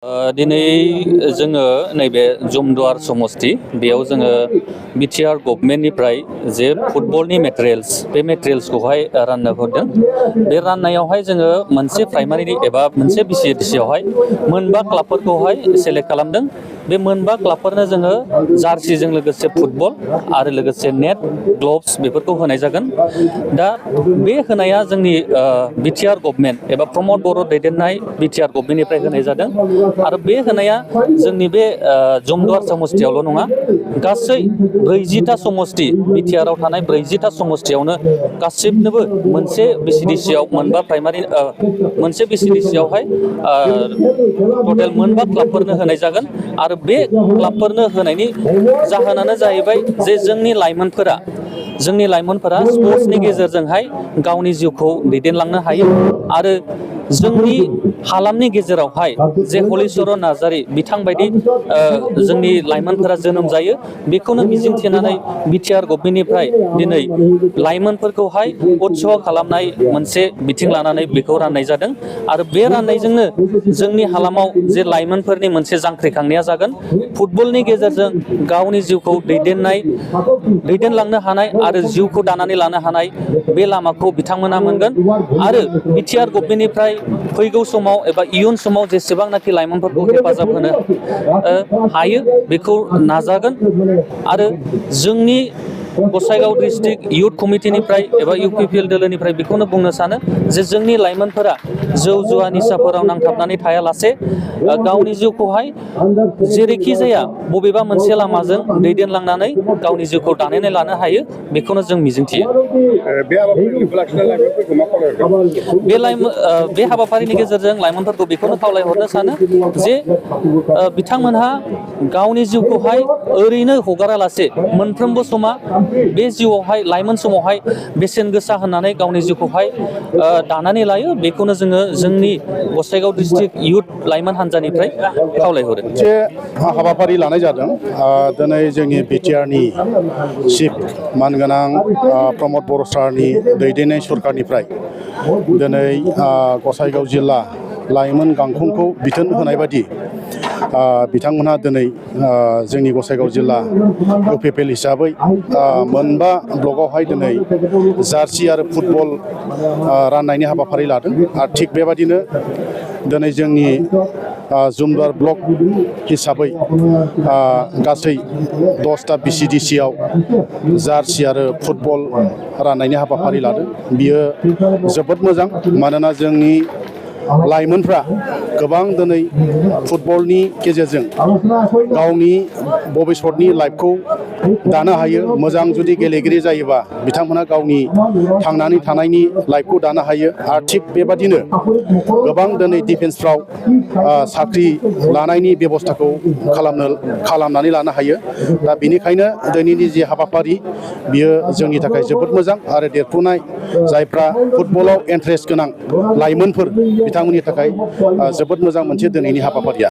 दिनै जोङो नैबे जुमदुवार समस्ति बेयाव जोङो बिटिआर गभर्नमेन्टनिफ्राय जे फुटबलनि मेटेरियल्स बे मेटेरियल्सखौहाय राननो हरदों। बे राननायावहाय जोङो मोनसे प्राइमारि एबा मोनसे बिसिएडिसियावहाय मोनबा क्लाबफोरखौहाय सेलेक्ट खालामदों। बे मोनबा क्लाबफोरनो जोङो जार्सिजों लोगोसे फुटबल आरो लोगोसे नेट ग्लभ्स बेफोरखौ होनाय जागोन। दा बे होनाया जोंनि बिटिआर गभर्नमेन्ट एबा प्रमद बर' दैदेननाय बिटिआर गभर्नमेन्टनिफ्राय होनाय जादों। आरो बे होनाया जोंनि बे जुमदुवार समस्तियावल' नङा, गासै 40टा समस्ति बिटिआरआव थानाय 40टा समस्तियावनो गासिबनोबो मोनसे बिसिडिसियाव मोनबा प्राइमारि मोनसे बिसिडिसियावहाय टटेल मोनबा क्लाबफोरनो होनाय जागोन। आरो बे क्लाबफोरनो होनायनि जाहोनानो जाहैबाय जे जोंनि लाइमोनफोरा स्पर्ट्सनि गेजेरजोंहाय गावनि जिउखौ दैदेनलांनो हायो। आरो जोंनि हालामनि गेजेरावहाय जे हलिचरन नार्जारी बिथांबायदि जोंनि लाइमोनफोरा जोनोम जायो, बेखौनो मिजिंथिनानै बिटिआर गभर्नमेन्टनिफ्राय दिनै लाइमोनफोरखौहाय उत्सव खालामनाय मोनसे बिथिं लानानै बेखौ राननाय जादों। आरो बे राननायजोंनो जोंनि हालामाव जे लाइमोनफोरनि मोनसे जांख्रिखांनाया जागोन। फुटबलनि गेजेरजों गावनि जिउखौ दैदेनलांनो हानाय आरो जिउखौ दानानै लानो हानाय बे लामाखौ बिथांमोना मोनगोन। आरो बिटिआर गभर्नमेन्टनिफ्राय फैगौ समाव एबा इयुन समाव जेसेबांनाखि लाइमोनफोरखौ हेफाजाब होनो हायो बेखौ नाजागोन। आरो जोंनि गसाइगाव डिस्ट्रिक्ट इयुथ कमिटिनिफ्राय एबा इउपिपिएल दोलोनिफ्राय बेखौनो बुंनो सानो जे जोंनि लाइमोनफोरा जौ जुवा निसाफोराव नांथाबनानै थायालासे गावनि जिउखौहाय जेरैखि जाया बबेबा मोनसे लामाजों दैदेनलांनानै गावनि जिउखौ दानानै लानो हायो, बेखौनो जों मिजिंथियो। बे हाबाफारिनि गेजेरजों लाइमोनफोरखौ बेखौनो खावलायहरनो सानो जे बिथांमोनहा गावनि जिउखौहाय ओरैनो हगारालासे मोनफ्रोमबो समा बे जिउआवहाय लाइमोन समावहाय बेसेन गोसा होननानै गावनि जिउखौहाय दानानै लायो। बेखौनो जोङो जोंनि गसाइगाव डिस्ट्रिक्ट इयुथ लाइमोन हान्जानिफ्राय खावलायहरो। मोनसे हाबाफारि लानाय जादों। दिनै जोंनि बिटिआरनि चिफ मानगोनां प्रमद बर' सारनि दैदेननाय सरकारनिफ्राय दिनै गसाइगाव जिल्ला लाइमोन गांखंखौ बिथोन होनाय बायदि बिथांमोनहा दिनै जोंनि गसाइगाव जिल्ला इउपिपिएल हिसाबै मोनबा ब्लकआवहाय दिनै जार्सि आरो फुटबल राननायनि हाबाफारि लादों। आरो थिग बेबादिनो दिनै जोंनि जुमदुवार ब्लक हिसाबै गासै 10टा बिसिडिसिआव जार्सि आरो फुटबल राननायनि हाबाफारि लादों। बियो जोबोद मोजां, मानोना जोंनि लाइमोनफ्रा गोबां दिनै फुटबलनि गेजेरजों गावनि भबिसतनि लाइफखौ दानो हायो। मोजां जुदि गेलेगिरि जायोबा बिथांमोना गावनि थांनानै थानायनि लाइफखौ दानो हायो। आरो थिग बेबादिनो गोबां दिनै डिफेन्सफ्राव साख्रि लानायनि बेब'स्थाखौ खालामनानै लानो हायो। दा बेनिखायनो दिनैनि जे हाबाफारि बियो जोंनि थाखाय जोबोद मोजां। आरो देरफुनाय जायफ्रा फुटबलाव इन्टारेस्ट गोनां लाइमोनफोर बिथांमोननि थाखाय जोबोद मोजां मोनसे दिनैनि हाबाफारिया।